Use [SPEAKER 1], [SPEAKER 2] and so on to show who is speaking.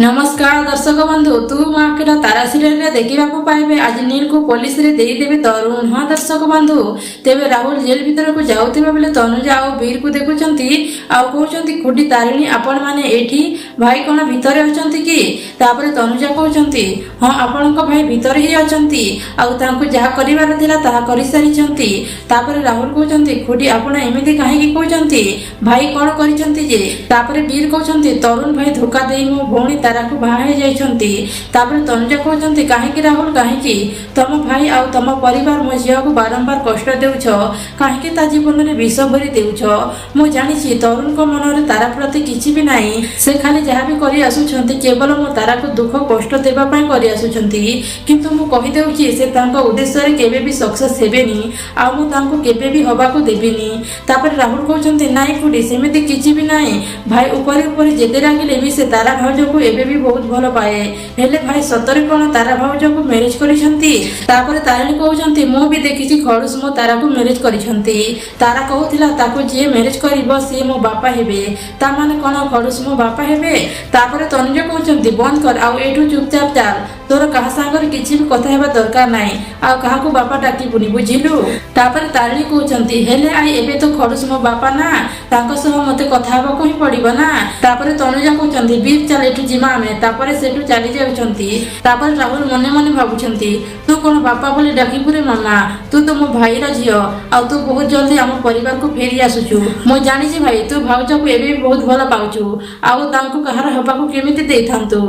[SPEAKER 1] ନମସ୍କାର ଦର୍ଶକ ବନ୍ଧୁ, ତୁ ମୋ ଆଖିର ତାରା ସିରିଏଲରେ ଦେଖିବାକୁ ପାଇବେ, ଆଜି ନୀଲକୁ ପୋଲିସରେ ଦେଇଦେବେ ତରୁଣ। ହଁ ଦର୍ଶକ ବନ୍ଧୁ, ତେବେ ରାହୁଲ ଜେଲ ଭିତରକୁ ଯାଉଥିବା ବେଳେ ତନୁଜା ଆଉ ବୀରକୁ ଦେଖୁଛନ୍ତି ଆଉ କହୁଛନ୍ତି, "ଖୁଡି ତାରିଣୀ, ଆପଣମାନେ ଏଇଠି? ଭାଇ କଣ ଭିତରେ ଅଛନ୍ତି କି?" ତାପରେ ତନୁଜା କହୁଛନ୍ତି, "ହଁ, ଆପଣଙ୍କ ଭାଇ ଭିତରେ ହିଁ ଅଛନ୍ତି ଆଉ ତାଙ୍କୁ ଯାହା କରିବାର ଥିଲା ତାହା କରିସାରିଛନ୍ତି।" ତାପରେ ରାହୁଲ କହୁଛନ୍ତି, "ଖୁଡି, ଆପଣ ଏମିତି କାହିଁକି କହୁଛନ୍ତି? ଭାଇ କଣ କରିଛନ୍ତି ଯେ?" ତାପରେ ବୀର କହୁଛନ୍ତି, "ତରୁଣ ଭାଇ ଧୋକା ଦେଇ ମୋ ଭଉଣୀ ତାରାକୁ ବାହା ହେଇଯାଇଛନ୍ତି।" ତାପରେ ତନୁଜା କହୁଛନ୍ତି, "କାହିଁକି ରାହୁଲ, କାହିଁକି ତମ ଭାଇ ଆଉ ତମ ପରିବାର ମୋ ଝିଅକୁ ବାରମ୍ବାର କଷ୍ଟ ଦେଉଛ? କାହିଁକି ତା ଜୀବନରେ ବିଷ ଭରି ଦେଉଛ? ମୁଁ ଜାଣିଛି ତରୁଣଙ୍କ ମନରେ ତାରା ପ୍ରତି କିଛି ବି ନାହିଁ। ସେ ଖାଲି ଯାହା ବି କରି ଆସୁଛନ୍ତି, କେବଳ ମୋ ତାରାକୁ ଦୁଃଖ କଷ୍ଟ ଦେବା ପାଇଁ କରି ଆସୁଛନ୍ତି। କିନ୍ତୁ ମୁଁ କହିଦେଉଛି, ସେ ତାଙ୍କ ଉଦ୍ଦେଶ୍ୟରେ କେବେ ବି ସକ୍ସେସ୍ ହେବେନି ଆଉ ମୁଁ ତାଙ୍କୁ କେବେ ବି ହବାକୁ ଦେବିନି।" ତାପରେ ରାହୁଲ କହୁଛନ୍ତି, "ନାଇଁ ଖୁଡି, ସେମିତି କିଛି ବି ନାହିଁ। ଭାଇ ଉପରେ ଉପରେ ଯେତେ ରାଗିଲେ ବି ସେ ତାରା ଭାଉଜକୁ ଏବେ ବି ବହୁତ ଭଲ ପାଏ। ହେଲେ ଭାଇ ସତରେ କଣ ତାରା ଭାଉଜକୁ ମ୍ୟାରେଜ କରିଛନ୍ତି?" ତାପରେ ତାରିଣୀ କହୁଛନ୍ତି, "ମୁଁ ବି ଦେଖିଛି, ଖଡୁସ ମୋ ତାରାକୁ ମ୍ୟାରେଜ କରିଛନ୍ତି। ତାରା କହୁଥିଲା ତାକୁ ଯିଏ ମ୍ୟାରେଜ କରିବ, ସିଏ ମୋ ବାପା ହେବେ। ତା ମାନେ କଣ ଖଡୁସ ମୋ ବାପା ହେବେ?" ତାପରେ ତନୁଜା କହୁଛନ୍ତି, "ବନ୍ଦ କର ଆଉ ଏଇଠୁ ଚୁପଚାପ ଚାଲ। ତୋର କାହା ସାଙ୍ଗରେ କିଛି ବି କଥା ହେବା ଦରକାର ନାହିଁ ଆଉ କାହାକୁ ବାପା ଡାକିବୁନି, ବୁଝିଲୁ?" ତାପରେ ତାରିଣୀ କହୁଛନ୍ତି, "ହେଲେ I, ଏବେ ତ ଖଡୁସ ମୋ ବାପା ନା, ତାଙ୍କ ସହ ମତେ କଥା ହେବାକୁ ହିଁ ପଡିବ ନା।" ତାପରେ ତନୁଜା କହୁଛନ୍ତି, "ବୀର, ଚାଲ, ଏଠୁ ଯିମା ଆମେ।" ତାପରେ ସେଠୁ ଚାଲି ଯାଉଛନ୍ତି। ତାପରେ ରାହୁଲ ମନେ ମନେ ଭାବୁଛନ୍ତି, "ତୁ କଣ ବାପା ବୋଲି ଡାକିବୁ ରେ ମାମା? ତୁ ତ ମୋ ଭାଇର ଝିଅ ଆଉ ତୁ ବହୁତ ଜଲ୍ଦି ଆମ ପରିବାରକୁ ଫେରି ଆସୁଛୁ। ମୁଁ ଜାଣିଛି ଭାଇ, ତୁ ଭାଉଜକୁ ଏବେ ବି ବହୁତ ଭଲ ପାଉଛୁ ଆଉ ତାଙ୍କୁ କାହାର ହେବାକୁ କେମିତି ଦେଇଥାନ୍ତୁ?"